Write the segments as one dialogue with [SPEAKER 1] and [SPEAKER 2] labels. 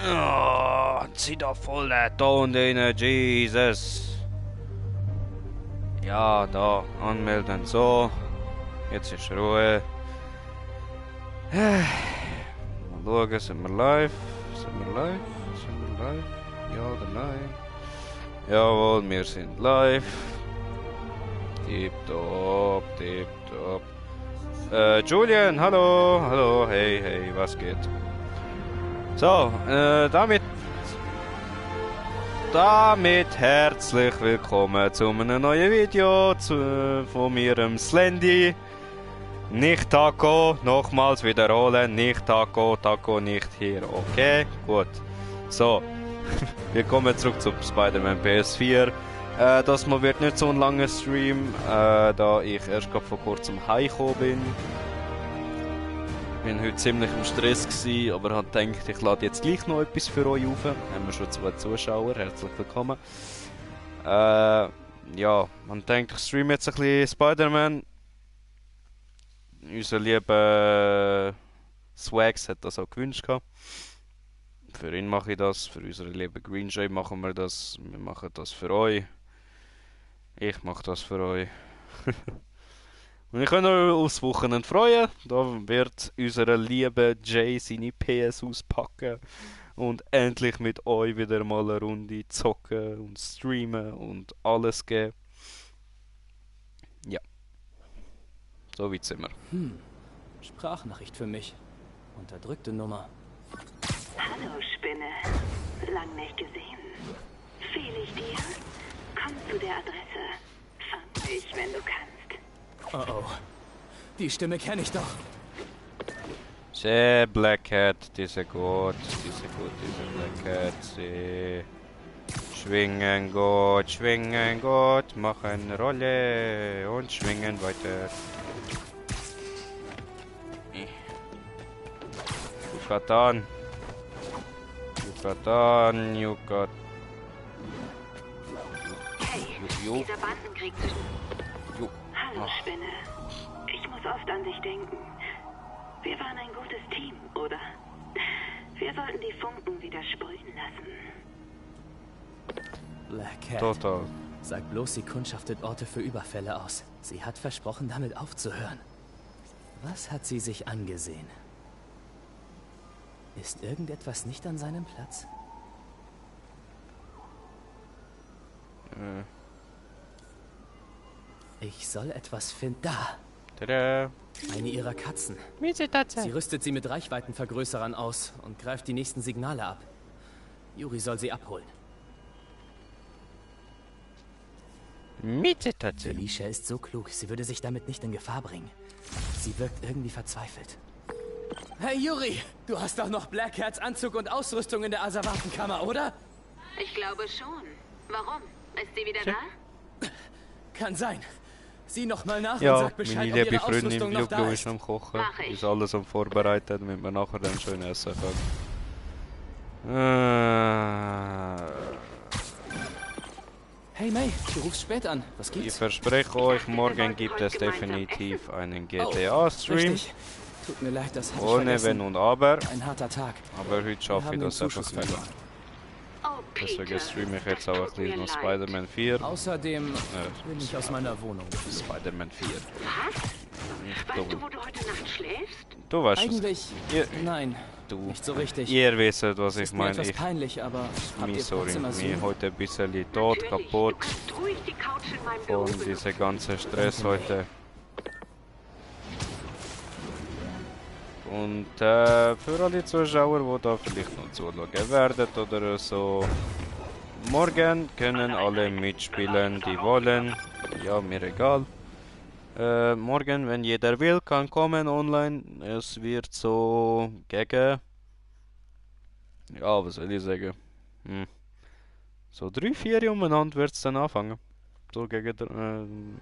[SPEAKER 1] Oh, zieh doch voll den Ton rein, Jesus. Ja, da, anmelden, so. Jetzt ist Ruhe. Mal schauen, sind wir live? Sind wir live? Sind wir live? Ja oder nein? Jawohl, wir sind live. Tipptopp, tipptopp. Julian, hallo, hallo, hey, hey, was geht? So, damit herzlich willkommen zu einem neuen Video von mir, Slendy. Nicht Taco, nochmals wiederholen, nicht Taco, Taco nicht hier, okay? Gut. So, wir kommen zurück zu Spider-Man PS4. Das mal wird nicht so ein langer Stream, da ich erst gerade vor kurzem heimgekommen bin. Ich war heute ziemlich im Stress gewesen, aber habe gedacht, ich lade jetzt gleich noch etwas für euch auf. Haben wir schon 2 Zuschauer, herzlich willkommen. Ja, man denkt, ich streame jetzt ein bisschen Spider-Man. Unser lieber Swags hat das auch gewünscht gehabt. Für ihn mache ich das, für unseren lieben Green Jay machen wir das. Wir machen das für euch. Ich mache das für euch. Und ich könnt euch aufs Wochenende freuen. Da wird unser lieber Jay seine PS auspacken und endlich mit euch wieder mal eine Runde zocken und streamen und alles geben. Ja. So weit sind wir.
[SPEAKER 2] Sprachnachricht für mich. Unterdrückte Nummer.
[SPEAKER 3] Hallo Spinne. Lang nicht gesehen. Fehl ich dir? Komm zu der Adresse. Fang mich, wenn du kannst.
[SPEAKER 2] Oh oh. Die Stimme kenne ich doch.
[SPEAKER 1] Sehr Black Cat, diese gut, diese Black Cat, sie schwingen gut, machen Rolle und schwingen weiter. Yucatan, Yucatan.
[SPEAKER 3] Hey, dieser Bandenkrieg zwischen... Hallo Spinne. Ich muss oft an dich denken. Wir waren ein gutes Team, oder? Wir sollten die Funken wieder sprühen lassen.
[SPEAKER 2] Black Cat.
[SPEAKER 1] Total.
[SPEAKER 2] Sag bloß, sie kundschaftet Orte für Überfälle aus. Sie hat versprochen, damit aufzuhören. Was hat sie sich angesehen? Ist irgendetwas nicht an seinem Platz? Ich soll etwas finden. Da!
[SPEAKER 1] Tada!
[SPEAKER 2] Eine ihrer Katzen. Sie rüstet sie mit Reichweitenvergrößerern aus und greift die nächsten Signale ab. Yuri soll sie abholen. Felicia ist so klug, sie würde sich damit nicht in Gefahr bringen. Sie wirkt irgendwie verzweifelt. Hey Yuri, du hast doch noch Black Cats Anzug und Ausrüstung in der Asservatenkammer, oder?
[SPEAKER 3] Ich glaube schon. Warum? Ist sie wieder da?
[SPEAKER 2] Kann sein. Sieh noch mal nach und
[SPEAKER 1] Ja,
[SPEAKER 2] sag Bescheid,
[SPEAKER 1] meine
[SPEAKER 2] ob
[SPEAKER 1] liebe
[SPEAKER 2] ihre
[SPEAKER 1] Freundin
[SPEAKER 2] Ausrüstung noch da
[SPEAKER 1] Juglo
[SPEAKER 2] ist.
[SPEAKER 1] ist am Kochen,
[SPEAKER 3] Mach ich.
[SPEAKER 1] ist alles am Vorbereiten, damit wir nachher dann schön essen können.
[SPEAKER 2] Hey May, du rufst spät an. Was
[SPEAKER 1] Ich
[SPEAKER 2] gibt's?
[SPEAKER 1] verspreche euch, morgen gibt es definitiv einen GTA-Stream.
[SPEAKER 2] Richtig. Tut mir leid, das hatte ich
[SPEAKER 1] Ohne
[SPEAKER 2] vergessen.
[SPEAKER 1] Wenn und Aber.
[SPEAKER 2] Ein harter Tag.
[SPEAKER 1] Aber heute
[SPEAKER 2] Wir
[SPEAKER 1] schaffe
[SPEAKER 2] haben
[SPEAKER 1] ich
[SPEAKER 2] den
[SPEAKER 1] das einfach
[SPEAKER 2] Zuschuss
[SPEAKER 1] nicht.
[SPEAKER 2] verloren.
[SPEAKER 3] Oh,
[SPEAKER 1] Deswegen
[SPEAKER 3] Peter,
[SPEAKER 1] streame ich jetzt
[SPEAKER 3] das
[SPEAKER 1] auch ein
[SPEAKER 3] tut mir
[SPEAKER 1] bisschen noch
[SPEAKER 3] leid.
[SPEAKER 1] Spider-Man 4.
[SPEAKER 2] Außerdem bin ich aus meiner Wohnung.
[SPEAKER 1] Spider-Man 4.
[SPEAKER 3] Was? Weißt du, wo du heute Nacht schläfst?
[SPEAKER 1] Du weißt es.
[SPEAKER 2] Eigentlich,
[SPEAKER 1] Ihr,
[SPEAKER 2] nein,
[SPEAKER 1] du.
[SPEAKER 2] nicht so richtig.
[SPEAKER 1] Ihr wisst, was
[SPEAKER 2] Es
[SPEAKER 1] ich
[SPEAKER 2] ist mir
[SPEAKER 1] meine.
[SPEAKER 2] etwas
[SPEAKER 1] Ich,
[SPEAKER 2] peinlich, aber habt ihr
[SPEAKER 1] sorry,
[SPEAKER 2] trotzdem
[SPEAKER 1] mir
[SPEAKER 2] Asyl?
[SPEAKER 1] heute ein bisschen tot,
[SPEAKER 3] Natürlich,
[SPEAKER 1] kaputt
[SPEAKER 3] Du kannst ruhig die Couch in meinem Büro
[SPEAKER 1] von diesem ganzen Stress heute. Und für alle Zuschauer, die da vielleicht noch zuschauen werden oder so, morgen können alle mitspielen, die wollen. Ja, mir egal. Morgen, wenn jeder will, kann kommen online. Es wird so gegen... Ja, was soll ich sagen? So 3, 4 umeinander wird es dann anfangen. So gegen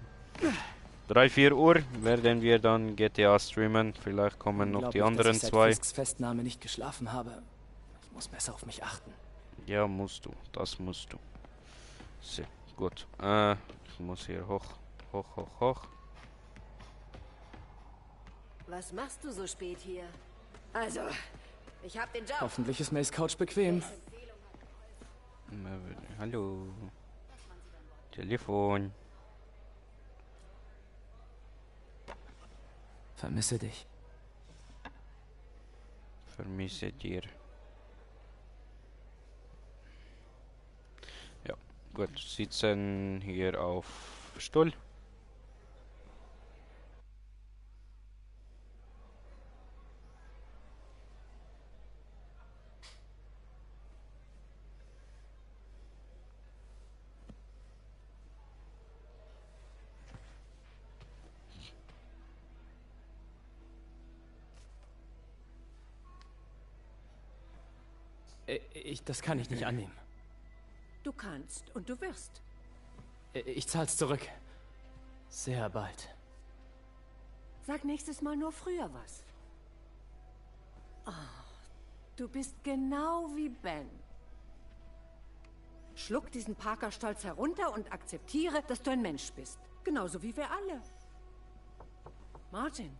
[SPEAKER 1] 3, 4 Uhr werden wir dann GTA streamen. Vielleicht kommen noch die
[SPEAKER 2] Unglaublich,
[SPEAKER 1] anderen
[SPEAKER 2] dass ich seit
[SPEAKER 1] 2.
[SPEAKER 2] Fisks Festnahme nicht geschlafen habe. Ich muss besser auf mich achten.
[SPEAKER 1] Ja, musst du. Das musst du. So, gut. Ich muss hier hoch. Hoch.
[SPEAKER 4] Was machst du so spät hier? Also, Ich hab den Job.
[SPEAKER 2] Hoffentlich ist Mays Couch bequem.
[SPEAKER 1] Hallo. Telefon.
[SPEAKER 2] Vermisse dich.
[SPEAKER 1] Vermisse dir. Ja, gut. Sitzen hier auf Stuhl.
[SPEAKER 2] Das kann ich nicht annehmen.
[SPEAKER 4] Du kannst und du wirst.
[SPEAKER 2] Ich zahl's zurück. Sehr bald.
[SPEAKER 4] Sag nächstes Mal nur früher was. Oh, du bist genau wie Ben. Schluck diesen Parker-Stolz herunter und akzeptiere, dass du ein Mensch bist. Genauso wie wir alle. Martin.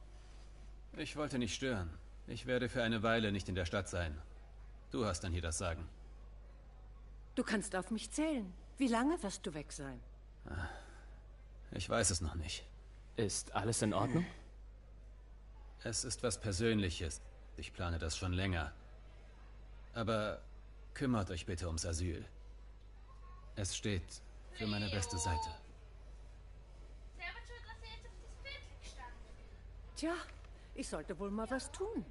[SPEAKER 5] Ich wollte nicht stören. Ich werde für eine Weile nicht in der Stadt sein. Du hast dann hier das Sagen.
[SPEAKER 4] Du kannst auf mich zählen. Wie lange wirst du weg sein?
[SPEAKER 5] Ich weiß es noch nicht.
[SPEAKER 2] Ist alles in Ordnung?
[SPEAKER 5] Es ist was Persönliches. Ich plane das schon länger. Aber kümmert euch bitte ums Asyl. Es steht für meine beste Seite.
[SPEAKER 4] Tja, ich sollte wohl mal was tun.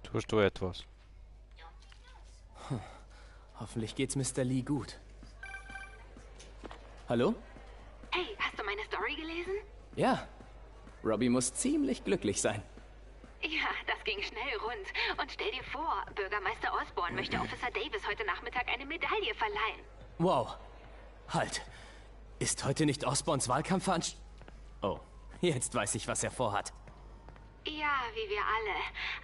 [SPEAKER 1] Tust du etwas?
[SPEAKER 2] Hoffentlich geht's Mr. Lee gut. Hallo?
[SPEAKER 3] Hey, hast du meine Story gelesen?
[SPEAKER 2] Ja. Robbie muss ziemlich glücklich sein.
[SPEAKER 3] Ja, das ging schnell rund. Und stell dir vor, Bürgermeister Osborn möchte Officer Davis heute Nachmittag eine Medaille verleihen.
[SPEAKER 2] Wow. Halt. Ist heute nicht Osborns Wahlkampfveranstaltung? Oh, jetzt weiß ich, was er vorhat.
[SPEAKER 3] Ja, wie wir alle.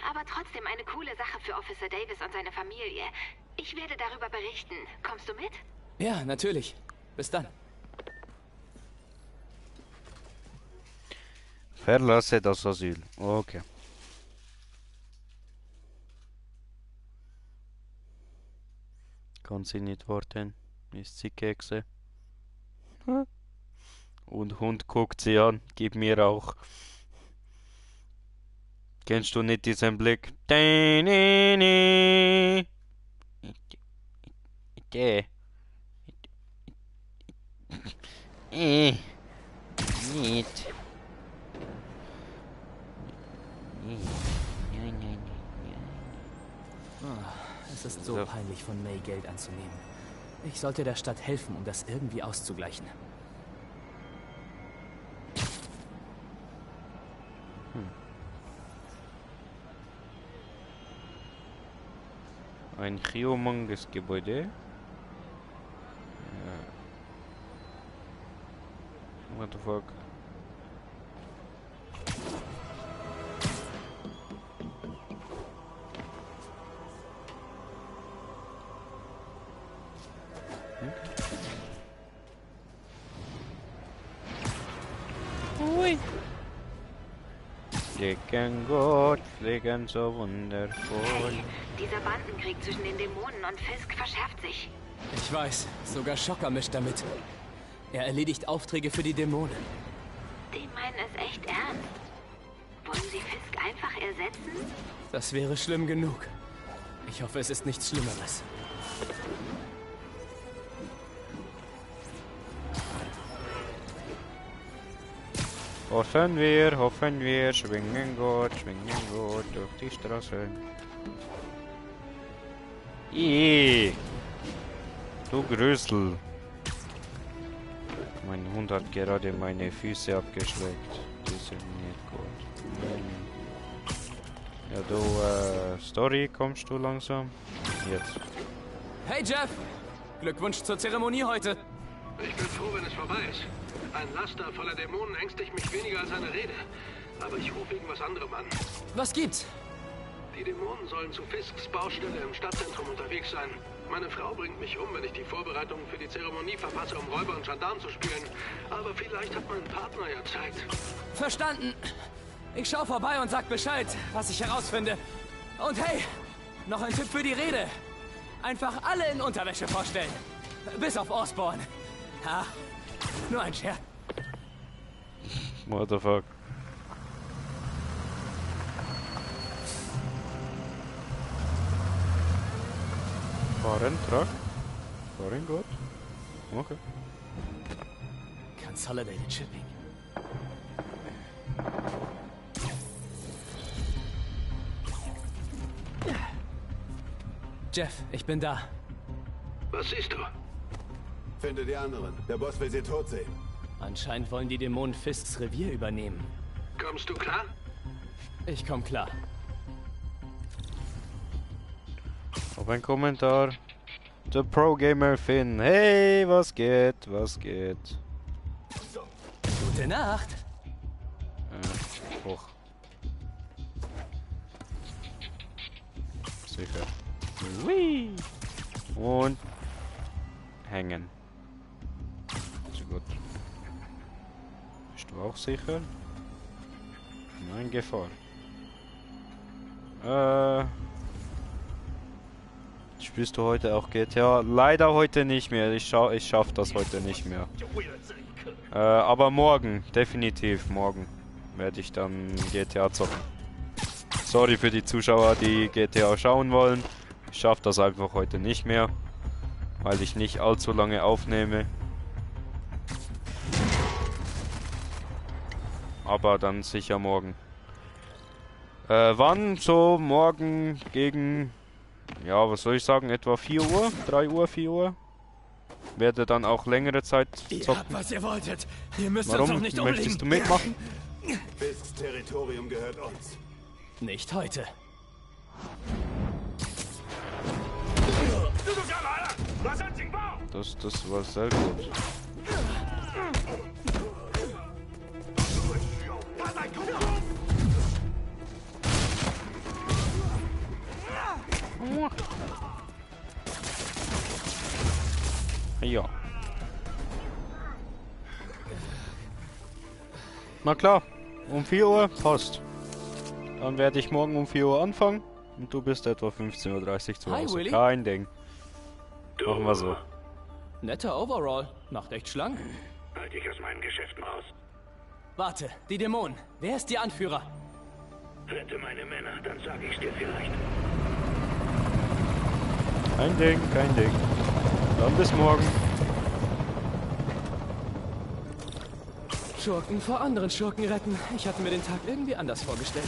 [SPEAKER 3] Aber trotzdem eine coole Sache für Officer Davis und seine Familie. Ich werde darüber berichten. Kommst du mit?
[SPEAKER 2] Ja, natürlich. Bis dann.
[SPEAKER 1] Verlasse das Asyl. Okay. Kann sie nicht warten. Ist sie Kekse? Und Hund guckt sie an. Gib mir auch. Kennst du nicht diesen Blick? Nicht.
[SPEAKER 2] Es ist so peinlich, von May Geld anzunehmen. Ich sollte der Stadt helfen, um das irgendwie auszugleichen.
[SPEAKER 1] Ein humongous Gebäude. What the fuck? Ui. Fliegen gut, fliegen so wundervoll.
[SPEAKER 3] Hey, dieser Bandenkrieg zwischen den Dämonen und Fisk verschärft sich.
[SPEAKER 2] Ich weiß, sogar Schocker mischt damit. Er erledigt Aufträge für die Dämonen.
[SPEAKER 3] Die meinen es echt ernst. Wollen sie Fisk einfach ersetzen?
[SPEAKER 2] Das wäre schlimm genug. Ich hoffe, es ist nichts Schlimmeres.
[SPEAKER 1] Hoffen wir, schwingen gut durch die Straße. Du Grüssel. Mein Hund hat gerade meine Füße abgeschleckt. Die sind nicht gut. Ja, du, Story, kommst du langsam? Jetzt.
[SPEAKER 2] Hey Jeff! Glückwunsch zur Zeremonie heute.
[SPEAKER 6] Ich bin froh, wenn es vorbei ist. Ein Laster voller Dämonen ängstigt mich weniger als eine Rede. Aber ich rufe wegen was anderem an.
[SPEAKER 2] Was gibt's?
[SPEAKER 6] Die Dämonen sollen zu Fisks Baustelle im Stadtzentrum unterwegs sein. Meine Frau bringt mich um, wenn ich die Vorbereitungen für die Zeremonie verpasse, um Räuber und Gendarm zu spielen. Aber vielleicht hat mein Partner ja Zeit.
[SPEAKER 2] Verstanden. Ich schau vorbei und sag Bescheid, was ich herausfinde. Und hey, Noch ein Tipp für die Rede. Einfach alle in Unterwäsche vorstellen. Bis auf Osborn. Ha, nur ein Scherz.
[SPEAKER 1] What the fuck? Fahren, Truck? Fahren gut? Okay.
[SPEAKER 2] Consolidated Shipping. Jeff, ich bin da.
[SPEAKER 6] Was siehst du?
[SPEAKER 7] Finde die anderen. Der Boss will sie tot sehen.
[SPEAKER 2] Anscheinend wollen die Dämonen Fisks Revier übernehmen.
[SPEAKER 6] Kommst du klar?
[SPEAKER 2] Ich komm klar.
[SPEAKER 1] Auf ein Kommentar. The Pro Gamer Finn. Hey, was geht? Was geht?
[SPEAKER 2] Gute Nacht.
[SPEAKER 1] Hoch. Sicher. Whee! Und hängen. So gut. Bist du auch sicher? Nein, Gefahr. Spielst du heute auch GTA? Leider heute nicht mehr. Ich schaff das heute nicht mehr. Aber morgen, definitiv morgen, werde ich dann GTA zocken. Sorry für die Zuschauer, die GTA schauen wollen. Ich schaffe das einfach heute nicht mehr, weil ich nicht allzu lange aufnehme. Aber dann sicher morgen. Wann? So morgen gegen, ja, was soll ich sagen, etwa 4 Uhr? 3 Uhr, 4 Uhr? Werde dann auch längere Zeit zocken.
[SPEAKER 2] Ihr habt, was ihr wolltet. Ihr müsst
[SPEAKER 1] Warum?
[SPEAKER 2] uns doch nicht
[SPEAKER 1] Möchtest du
[SPEAKER 2] umlegen.
[SPEAKER 1] mitmachen?
[SPEAKER 7] Fisks Territorium gehört uns.
[SPEAKER 2] Nicht heute.
[SPEAKER 1] Das war sehr gut. Ja. Na klar, um 4 Uhr passt. Dann werde ich morgen um 4 Uhr anfangen und du bist etwa 15:30 Uhr zu
[SPEAKER 2] Hi,
[SPEAKER 1] Hause.
[SPEAKER 2] Willy.
[SPEAKER 1] Kein Ding. Machen wir so.
[SPEAKER 2] Netter Overall. Macht echt schlank.
[SPEAKER 6] Halt dich aus meinen Geschäften raus.
[SPEAKER 2] Warte, die Dämonen. Wer ist Ihr Anführer?
[SPEAKER 6] Rette meine Männer, dann sag ich's dir vielleicht.
[SPEAKER 1] Kein Ding, kein Ding. Dann bis morgen.
[SPEAKER 2] Schurken vor anderen Schurken retten. Ich hatte mir den Tag irgendwie anders vorgestellt.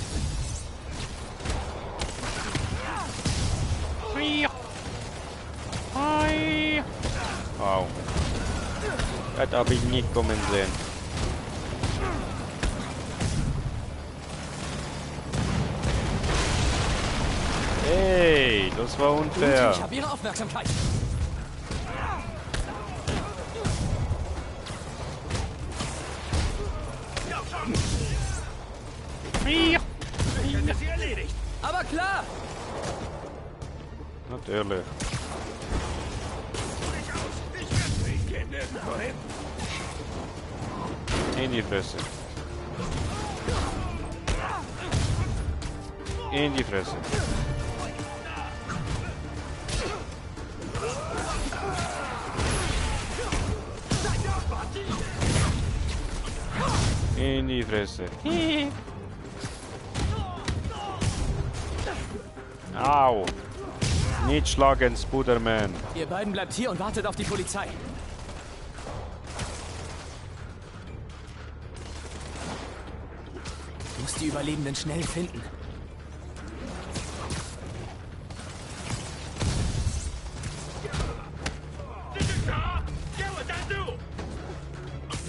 [SPEAKER 1] Wow. Das habe ich nicht kommen sehen. Hey, das war unfair.
[SPEAKER 2] Ich habe Ihre Aufmerksamkeit. Aber klar!
[SPEAKER 1] Natürlich. In die Fresse. In die Fresse. In die Fresse. Au. Nicht schlagen, Spider-Man.
[SPEAKER 2] Ihr beiden bleibt hier und wartet auf die Polizei. Ich muss die Überlebenden schnell finden.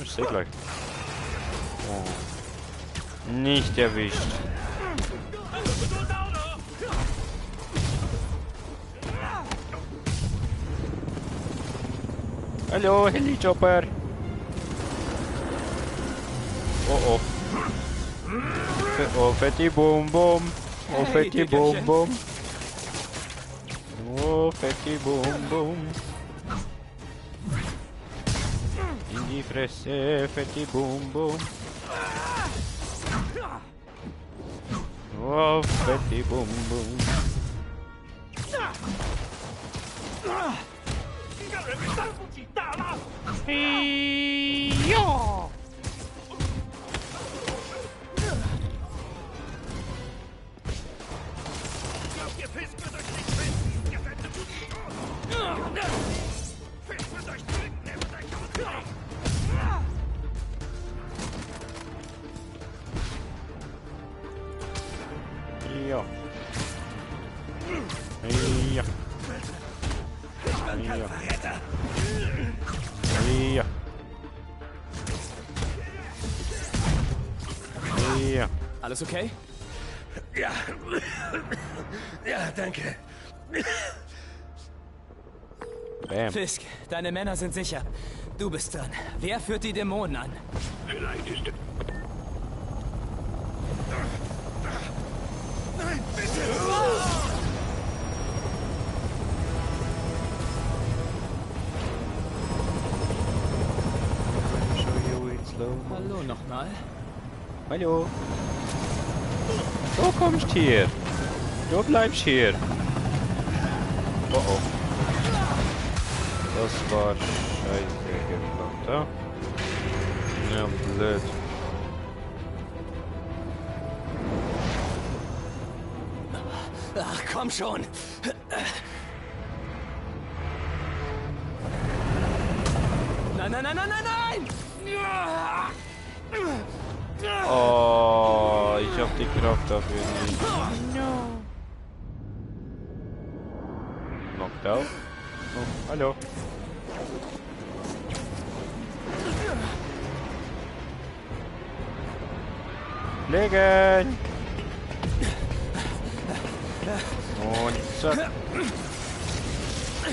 [SPEAKER 1] Ich seh gleich. Oh. Nicht erwischt. Hallo, Heli-Chopper. Oh oh. Oh, fetti Boom Boom. Oh,
[SPEAKER 2] Hey,
[SPEAKER 1] fetti Boom
[SPEAKER 2] Dickerchen.
[SPEAKER 1] Boom. Oh, fetti Boom Boom. In die Fresse, fetti Boom Boom. Oh, fetti Boom Boom. Ja. Ja. Ja. Ja. Ja.
[SPEAKER 2] Alles okay?
[SPEAKER 8] Ja. Ja, danke.
[SPEAKER 1] Bam.
[SPEAKER 2] Fisk, deine Männer sind sicher. Du bist dran. Wer führt die Dämonen an?
[SPEAKER 8] Vielleicht ist er... Nein, bitte!
[SPEAKER 1] Show you in slow.
[SPEAKER 2] Hallo nochmal.
[SPEAKER 1] Hallo. Du kommst hier. Du bleibst hier. Oh oh. Das war scheiße geplant, ja? Ja, blöd.
[SPEAKER 2] Ach, komm schon. Nein, nein, nein, nein, nein, nein!
[SPEAKER 1] Oh, ich hab die Kraft dafür nicht. Knocked out. Oh, hallo. Legen! Und zack.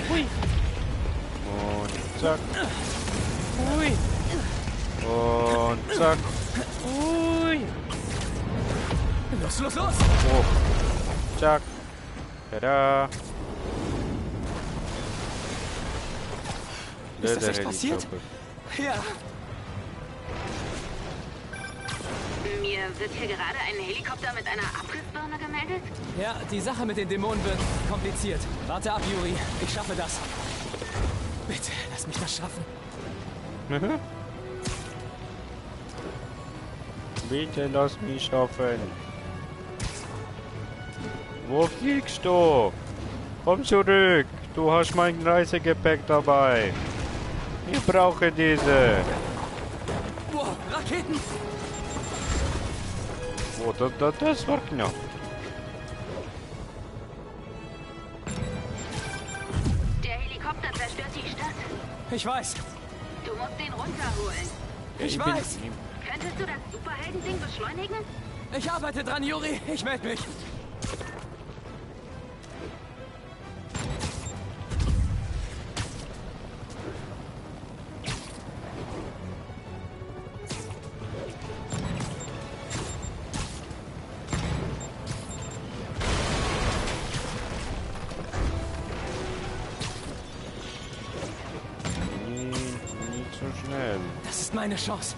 [SPEAKER 1] Hui. Und zack. Hui. Und zack. Hui.
[SPEAKER 2] Los, los, los!
[SPEAKER 1] Oh. Zack. Tada.
[SPEAKER 2] Ist das
[SPEAKER 1] Der
[SPEAKER 2] echt passiert?
[SPEAKER 1] Helikopter.
[SPEAKER 2] Ja.
[SPEAKER 3] Mir wird hier gerade ein Helikopter mit einer Abrissbirne gemeldet.
[SPEAKER 2] Ja, die Sache mit den Dämonen wird kompliziert. Warte ab, Yuri. Ich schaffe das. Bitte, lass mich das schaffen.
[SPEAKER 1] Mhm. Bitte lass mich schaffen. Wo fliegst du? Komm zurück. Du hast mein Reisegepäck dabei. Ich brauche diese.
[SPEAKER 2] Wow, Raketen!
[SPEAKER 1] Oh, das war knapp.
[SPEAKER 3] Der Helikopter zerstört die Stadt.
[SPEAKER 2] Ich weiß.
[SPEAKER 3] Du musst den runterholen.
[SPEAKER 2] Ich weiß.
[SPEAKER 3] Könntest du das Superheldending beschleunigen?
[SPEAKER 2] Ich arbeite dran, Yuri. Ich melde mich.
[SPEAKER 1] Nicht so schnell.
[SPEAKER 2] Das ist meine Chance.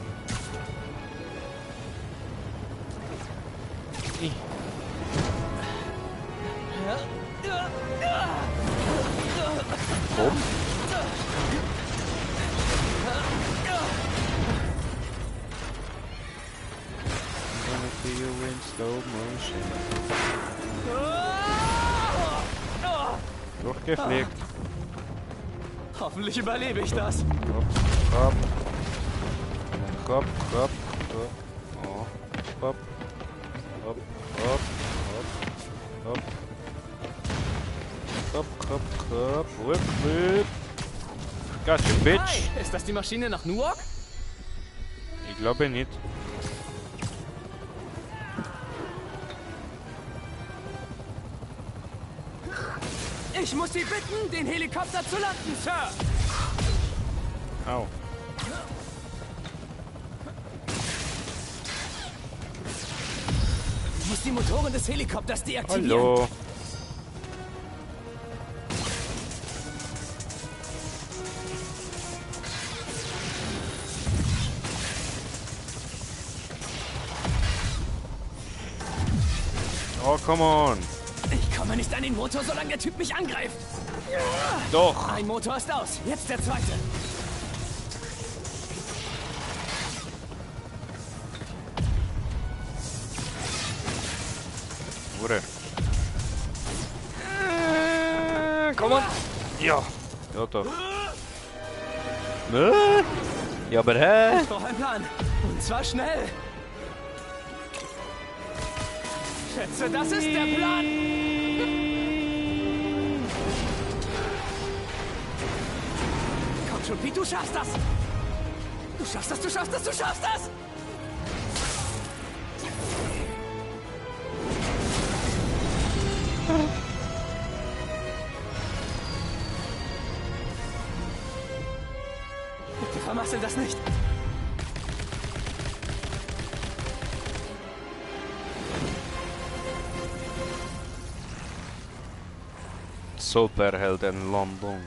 [SPEAKER 1] Komm. I'm gonna see you in slow motion. Durchgeflickt.
[SPEAKER 2] Hoffentlich überlebe ich das.
[SPEAKER 1] Hopp, hopp. Hopp, hopp, hopp. Oh. Hopp. Hopp, hopp, hopp. Hopp. Hopp, hopp, hopp. Whip, whip. Gotcha, bitch.
[SPEAKER 2] Hi, ist das die Maschine nach Newark?
[SPEAKER 1] Ich glaube nicht.
[SPEAKER 2] Ich muss Sie bitten, den Helikopter zu landen, Sir.
[SPEAKER 1] Au.
[SPEAKER 2] Ich muss die Motoren des Helikopters deaktivieren.
[SPEAKER 1] Hallo. Oh, come on.
[SPEAKER 2] Ich komme nicht an den Motor, solange der Typ mich angreift.
[SPEAKER 1] Doch!
[SPEAKER 2] Ein Motor ist aus. Jetzt der zweite.
[SPEAKER 1] Hure. Komm on! Ja! Ja, doch. Ja, aber hä?
[SPEAKER 2] Ich brauche einen Plan. Und zwar schnell. Schätze, das ist der Plan. Komm schon, Pete, du schaffst das. Du schaffst das, du schaffst das, du schaffst das. Bitte vermassel das nicht.
[SPEAKER 1] Superheldenlandung.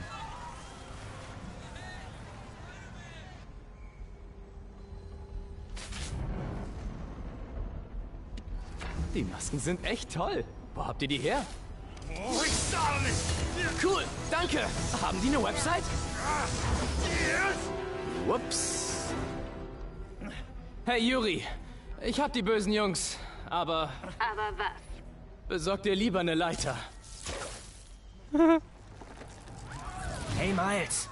[SPEAKER 2] Die Masken sind echt toll. Wo habt ihr die her? Cool, danke. Haben die eine Website? Ups. Hey Yuri, ich hab die bösen Jungs, aber
[SPEAKER 3] Aber was?
[SPEAKER 2] besorg dir lieber eine Leiter.
[SPEAKER 9] Hey Miles.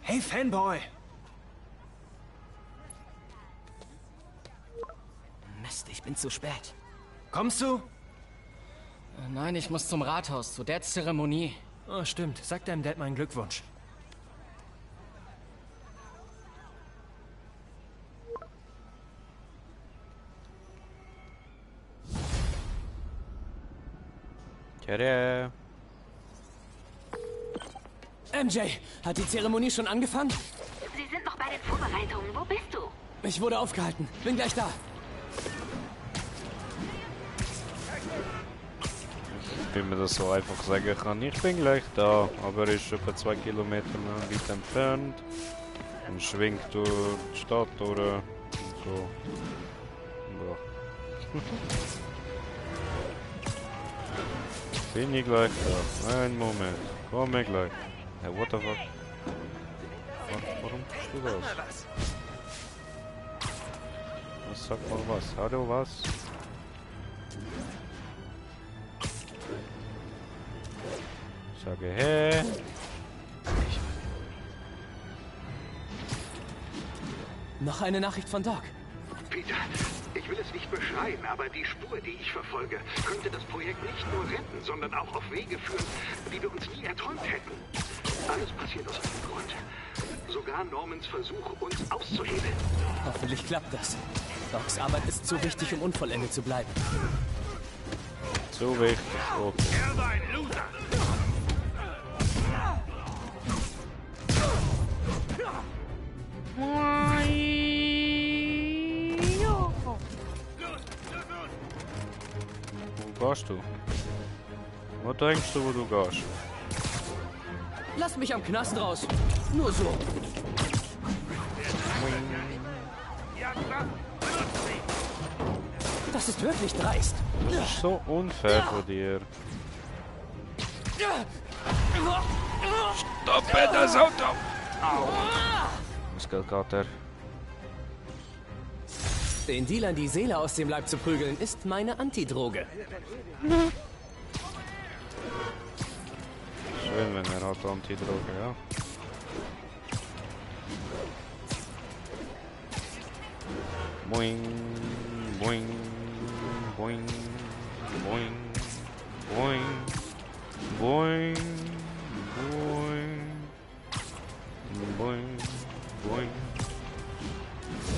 [SPEAKER 9] Hey Fanboy.
[SPEAKER 2] Mist, ich bin zu spät.
[SPEAKER 9] Kommst du?
[SPEAKER 2] Nein, ich muss zum Rathaus, zu Dads Zeremonie.
[SPEAKER 9] Oh, stimmt. Sag deinem Dad meinen Glückwunsch.
[SPEAKER 1] Tada.
[SPEAKER 2] MJ, hat die Zeremonie schon angefangen?
[SPEAKER 3] Sie sind noch bei den Vorbereitungen. Wo bist du?
[SPEAKER 2] Ich wurde aufgehalten. Bin gleich da.
[SPEAKER 1] Wie man das so einfach sagen kann. Ich bin gleich da, aber er ist etwa 2 Kilometer weit entfernt. Und schwingt durch die Stadt durch. Und so. Ja. Bin ich gleich da? Einen Moment. Komme gleich. Hey, what the fuck? Warum tust du das? Sag mal was. Hallo, was? Sage, hey.
[SPEAKER 2] Noch eine Nachricht von Doc.
[SPEAKER 6] Peter, ich will es nicht beschreien, aber die Spur, die ich verfolge, könnte das Projekt nicht nur retten, sondern auch auf Wege führen, die wir uns nie erträumt hätten. Alles passiert aus einem Grund. Sogar Normans Versuch, uns auszuhebeln.
[SPEAKER 2] Hoffentlich klappt das. Docs Arbeit ist zu wichtig, um unvollendet zu bleiben.
[SPEAKER 1] Zu wichtig. Okay.
[SPEAKER 8] Er war ein Loser.
[SPEAKER 1] Wo gehst du? Wo denkst du, wo du gehst?
[SPEAKER 2] Lass mich am Knast raus. Nur so. Das ist wirklich dreist.
[SPEAKER 1] Das ist so unfair von dir. Stoppe das Auto! Au! Muskelkater.
[SPEAKER 2] Den Dealern die Seele aus dem Leib zu prügeln, ist meine Antidroge.
[SPEAKER 1] Schön, wenn er hat Antidroge, ja. Boing, boing, boing, boing, boing, boing, boing, boing, boing.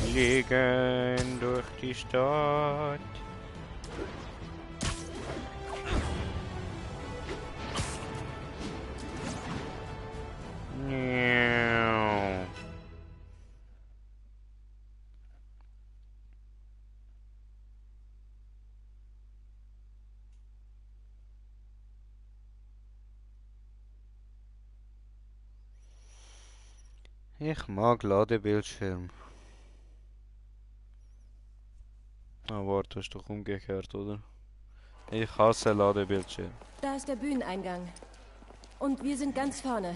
[SPEAKER 1] Fliegen durch die Stadt. Miau. Ich mag Ladebildschirm. Ah, warte, das ist doch umgekehrt, oder? Ich hasse Ladebildschirm.
[SPEAKER 4] Da ist der Bühneneingang. Und wir sind ganz vorne.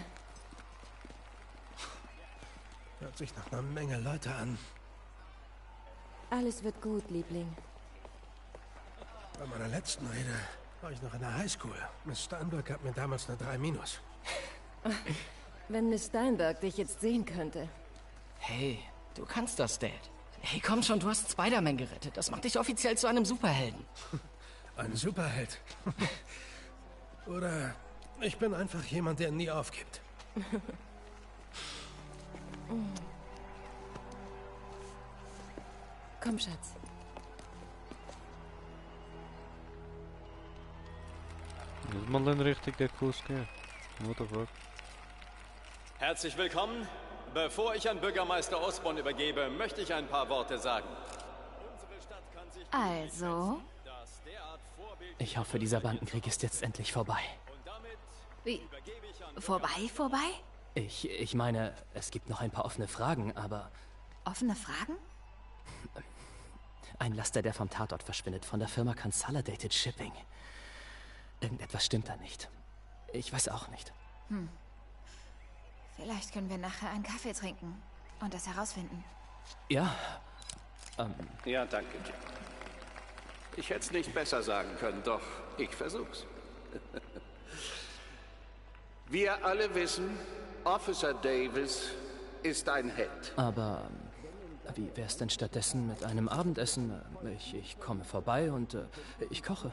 [SPEAKER 8] Hört sich nach einer Menge Leute an.
[SPEAKER 4] Alles wird gut, Liebling.
[SPEAKER 8] Bei meiner letzten Rede war ich noch in der Highschool. Miss Steinberg gab mir damals eine 3-.
[SPEAKER 4] Wenn Miss Steinberg dich jetzt sehen könnte.
[SPEAKER 2] Hey, du kannst das, Dad. Hey, komm schon, du hast Spider-Man gerettet. Das macht dich offiziell zu einem Superhelden.
[SPEAKER 8] Ein Superheld. Oder ich bin einfach jemand, der nie aufgibt.
[SPEAKER 4] Komm, Schatz.
[SPEAKER 1] Das ist mal ein richtiger Kuss, gell? What the fuck?
[SPEAKER 10] Herzlich willkommen. Bevor ich an Bürgermeister Osborn übergebe, möchte ich ein paar Worte sagen.
[SPEAKER 11] Also?
[SPEAKER 2] Ich hoffe, dieser Bandenkrieg ist jetzt endlich vorbei.
[SPEAKER 11] Wie? Vorbei?
[SPEAKER 2] Ich meine, es gibt noch ein paar offene Fragen, aber...
[SPEAKER 11] Offene Fragen?
[SPEAKER 2] Ein Laster, der vom Tatort verschwindet, von der Firma Consolidated Shipping. Irgendetwas stimmt da nicht. Ich weiß auch nicht.
[SPEAKER 11] Vielleicht können wir nachher einen Kaffee trinken und das herausfinden.
[SPEAKER 2] Ja.
[SPEAKER 12] Ja, danke, Jim. Ich hätte es nicht besser sagen können, doch ich versuch's. Wir alle wissen, Officer Davis ist ein Held.
[SPEAKER 2] Aber wie wär's denn stattdessen mit einem Abendessen? Ich komme vorbei und ich koche.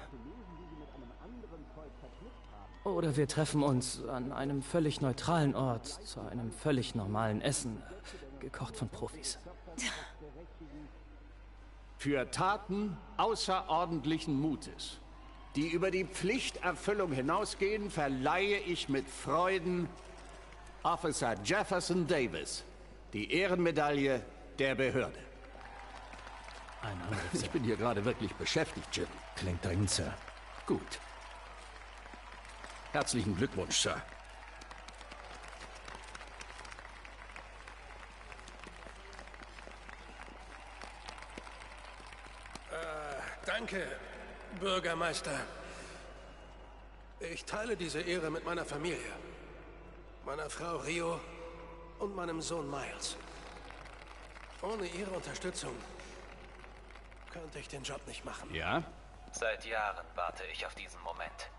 [SPEAKER 2] Oder wir treffen uns an einem völlig neutralen Ort, zu einem völlig normalen Essen, gekocht von Profis.
[SPEAKER 12] Für Taten außerordentlichen Mutes, die über die Pflichterfüllung hinausgehen, verleihe ich mit Freuden Officer Jefferson Davis die Ehrenmedaille der Behörde. Ich bin hier gerade wirklich beschäftigt, Jim.
[SPEAKER 8] Klingt dringend, Sir.
[SPEAKER 12] Gut. Herzlichen Glückwunsch, Sir.
[SPEAKER 8] Danke, Bürgermeister. Ich teile diese Ehre mit meiner Familie. Meiner Frau Rio und meinem Sohn Miles. Ohne Ihre Unterstützung könnte ich den Job nicht machen.
[SPEAKER 12] Ja?
[SPEAKER 13] Seit Jahren warte ich auf diesen Moment.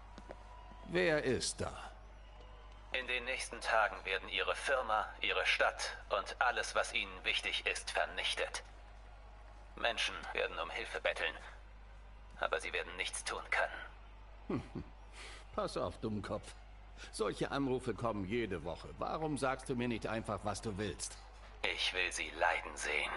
[SPEAKER 12] Wer ist da?
[SPEAKER 13] In den nächsten Tagen werden Ihre Firma, Ihre Stadt und alles, was Ihnen wichtig ist, vernichtet. Menschen werden um Hilfe betteln, aber sie werden nichts tun können.
[SPEAKER 12] Pass auf, Dummkopf. Solche Anrufe kommen jede Woche. Warum sagst du mir nicht einfach, was du willst?
[SPEAKER 13] Ich will sie leiden sehen.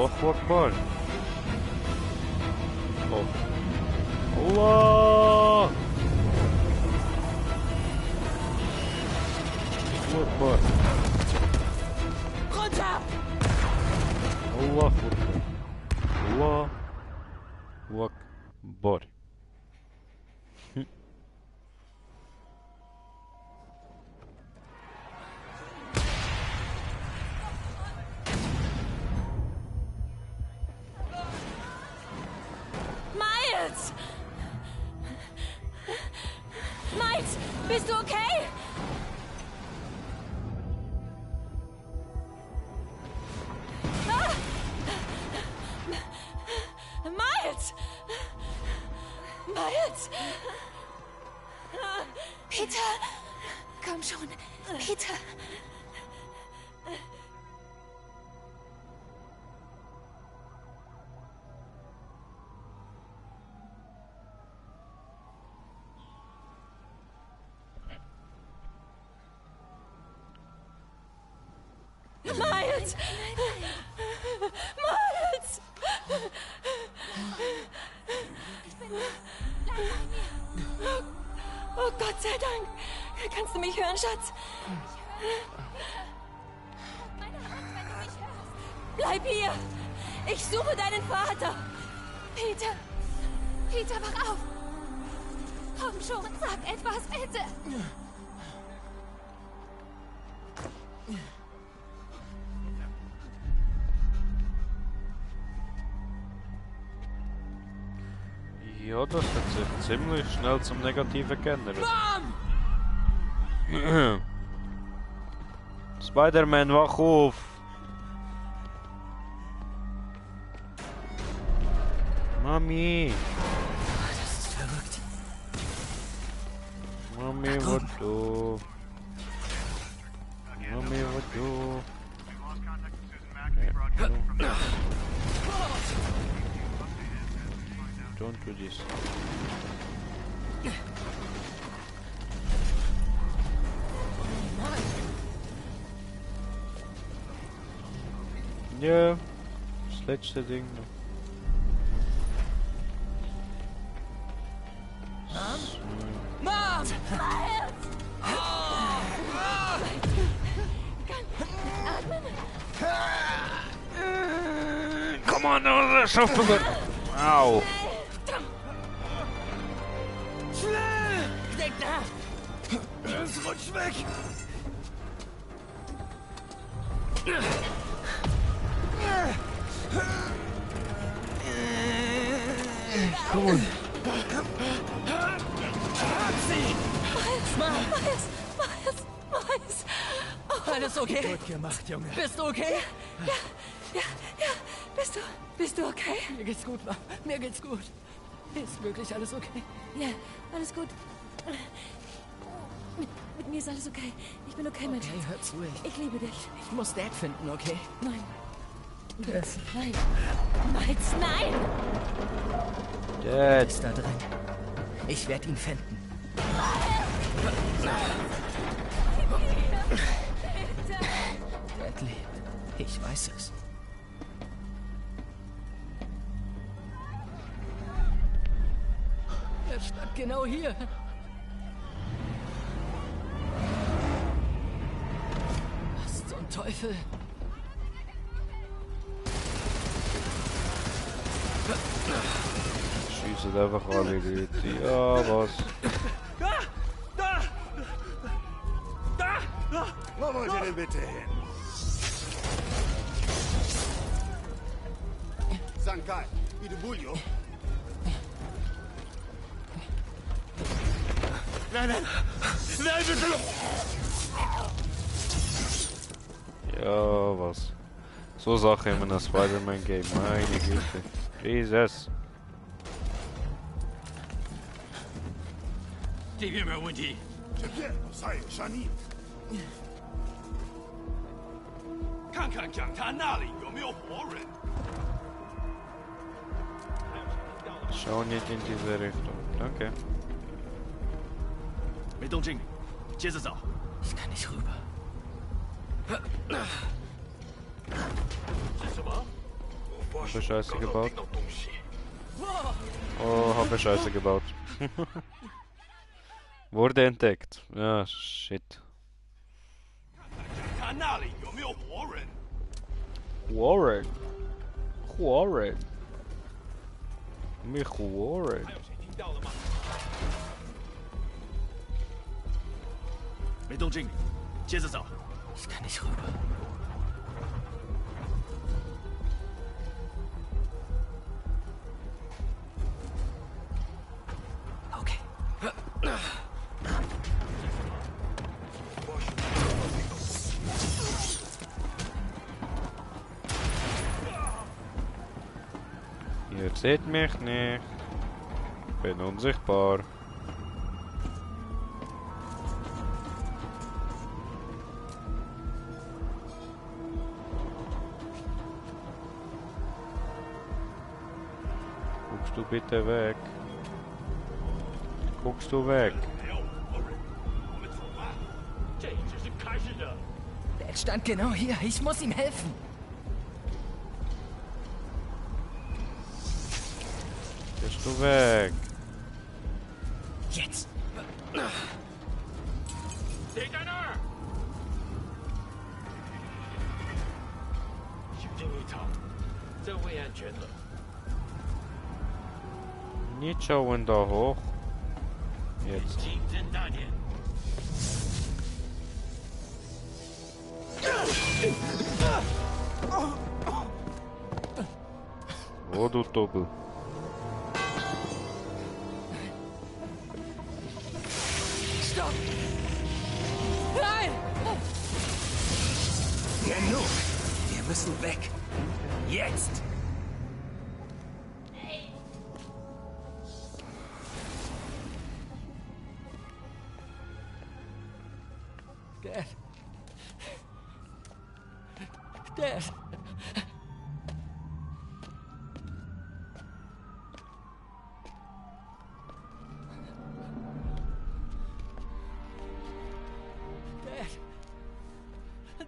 [SPEAKER 1] Allahu Akbar. Oh. Allah! Allahu Akbar.
[SPEAKER 11] Runter!
[SPEAKER 1] Allahu Akbar. Allahu Akbar.
[SPEAKER 4] Miles! Miles, bist du okay? Ah! Miles! Miles!
[SPEAKER 11] Peter! Komm schon, Peter!
[SPEAKER 4] Miles! Miles!
[SPEAKER 14] Oh, Gott sei Dank. Kannst du mich hören, Schatz? Bleib hier. Ich suche deinen Vater.
[SPEAKER 11] Peter. Peter, wach auf. Komm schon, sag etwas, bitte.
[SPEAKER 1] Ja, das hat sich ziemlich schnell zum Negativen geändert. Spider-Man, wach auf! Mami!
[SPEAKER 2] Das ist verrückt.
[SPEAKER 1] Mami, was du? Mami, was du? Don't do this. Ja, das letzte Ding noch.
[SPEAKER 14] Mom!
[SPEAKER 1] Come on, das schaffen wir! Au!
[SPEAKER 14] Schnell! Steck da!
[SPEAKER 8] Es rutscht weg!
[SPEAKER 1] Komm on!
[SPEAKER 14] Miles! Oh.
[SPEAKER 2] Alles okay?
[SPEAKER 9] Gut gemacht, Junge.
[SPEAKER 2] Bist du okay?
[SPEAKER 14] Ja. Bist du okay?
[SPEAKER 2] Mir geht's gut, Mom. Mir geht's gut. Ist wirklich alles okay?
[SPEAKER 14] Ja, alles gut. Mit mir ist alles okay. Ich bin okay, mein
[SPEAKER 2] Okay,
[SPEAKER 14] Schatz.
[SPEAKER 2] hör zu.
[SPEAKER 14] Ich liebe dich.
[SPEAKER 2] Ich muss Dad finden, okay?
[SPEAKER 14] Nein.
[SPEAKER 2] Yes.
[SPEAKER 14] Nein. Miles, nein!
[SPEAKER 2] Dad ist da drin. Ich werde ihn finden. Dad lebt. Ich weiß es. Er stand genau hier. Was zum Teufel?
[SPEAKER 1] Schießen einfach alle Leute. Ja, was?
[SPEAKER 7] Da! Wo wollt ihr denn bitte hin? Sankai, Idubulio. Nein! Nein, bitte!
[SPEAKER 1] Ja, was? So Sachen in einem Spider-Man-Game. Meine Güte. Jesus.
[SPEAKER 15] 这边没有问题。
[SPEAKER 7] 这边杀有杀逆。
[SPEAKER 15] 看看讲坛那里有没有活人。
[SPEAKER 1] Schau nicht in diese Richtung. Danke.
[SPEAKER 15] 没动静，接着找。
[SPEAKER 2] Ich kann nicht rüber.
[SPEAKER 15] 是什么？
[SPEAKER 1] Habe Scheiße gebaut. Oh, habe Scheiße gebaut. Wurde entdeckt. Ja, shit.
[SPEAKER 15] 看那里有没有活人。
[SPEAKER 1] Warren. Warren. Mich Warren.
[SPEAKER 15] 还有谁听到了吗？没动静，接着找。
[SPEAKER 2] Ich kann nicht rüber. Okay.
[SPEAKER 1] Ihr seht mich nicht. Ich bin unsichtbar. Guckst du bitte weg? Guckst du weg?
[SPEAKER 15] 没有活人，我们走吧。这只是开始的。
[SPEAKER 2] Er stand genau hier. Ich muss ihm helfen.
[SPEAKER 1] Gehst du weg?
[SPEAKER 9] jetzt!
[SPEAKER 15] Stay在那儿！小心一逃，这会安全了。
[SPEAKER 1] Nie schauen da hoch. Jetzt. Oh, du Doppel.
[SPEAKER 2] Stopp! Nein!
[SPEAKER 9] Genug! Wir müssen weg! Jetzt!
[SPEAKER 2] Dad. Dad.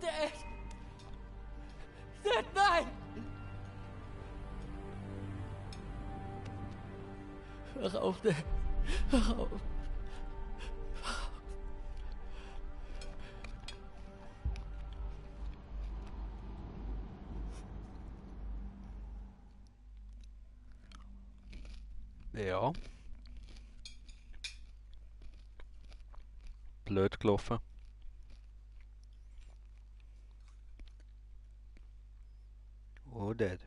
[SPEAKER 2] Dad. Dad, nein! Hör auf, Dad. Hör auf.
[SPEAKER 1] Ja. Blöd gelaufen. Oh, Dad.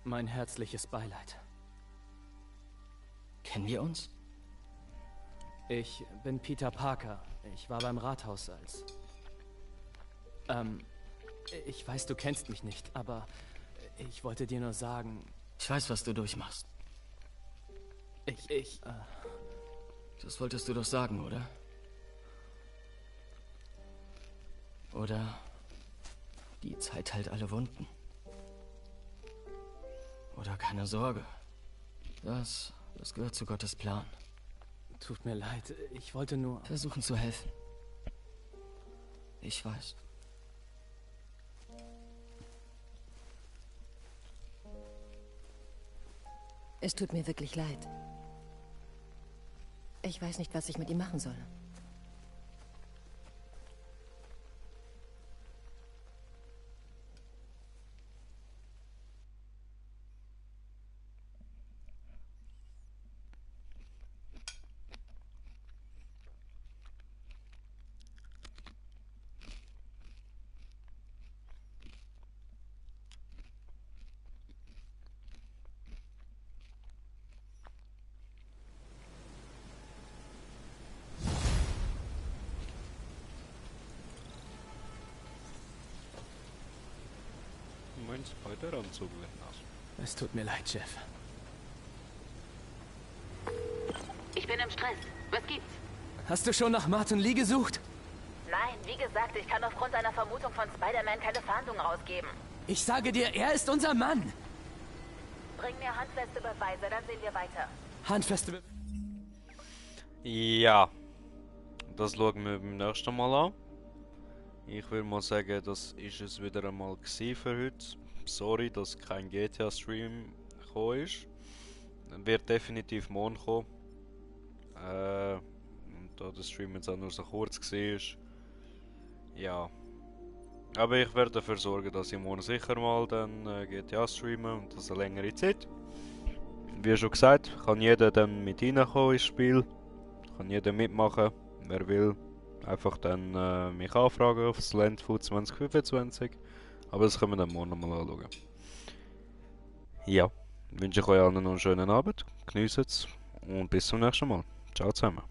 [SPEAKER 2] Mein herzliches Beileid.
[SPEAKER 9] Kennen wir uns?
[SPEAKER 2] Ich bin Peter Parker. Ich war beim Rathaus als... ich weiß, du kennst mich nicht, aber ich wollte dir nur sagen...
[SPEAKER 9] Ich weiß, was du durchmachst. Das wolltest du doch sagen, oder? Oder... Die Zeit heilt alle Wunden. Oder keine Sorge. Das gehört zu Gottes Plan.
[SPEAKER 2] Tut mir leid, ich wollte nur...
[SPEAKER 9] Versuchen zu helfen. Ich weiß.
[SPEAKER 16] Es tut mir wirklich leid. Ich weiß nicht, was ich mit ihm machen soll.
[SPEAKER 1] Mein Spider-Anzug wird nass.
[SPEAKER 2] Es tut mir leid, Jeff.
[SPEAKER 3] Ich bin im Stress. Was gibt's?
[SPEAKER 2] Hast du schon nach Martin Lee gesucht?
[SPEAKER 3] Nein, wie gesagt, ich kann aufgrund einer Vermutung von Spider-Man keine Fahndung rausgeben.
[SPEAKER 2] Ich sage dir, er ist unser Mann.
[SPEAKER 3] Bring mir handfeste Beweise, dann sehen wir weiter.
[SPEAKER 2] Handfeste Beweise?
[SPEAKER 1] Ja. Das schauen wir beim nächsten Mal an. Ich würde mal sagen, das ist es wieder einmal für heute. Sorry, dass kein GTA-Stream gekommen ist. Wird definitiv morgen kommen. Da der Stream jetzt auch nur so kurz war. Ja. Aber ich werde dafür sorgen, dass ich morgen sicher mal dann GTA streame und das eine längere Zeit. wie schon gesagt, kann jeder dann mit reinkommen ins Spiel. Kann jeder mitmachen, wer will. Einfach dann mich anfragen auf das Landfood 2025. Aber das können wir dann morgen nochmal anschauen. Ja, wünsche ich euch allen noch einen schönen Abend. Genießt es und bis zum nächsten Mal. Ciao zusammen.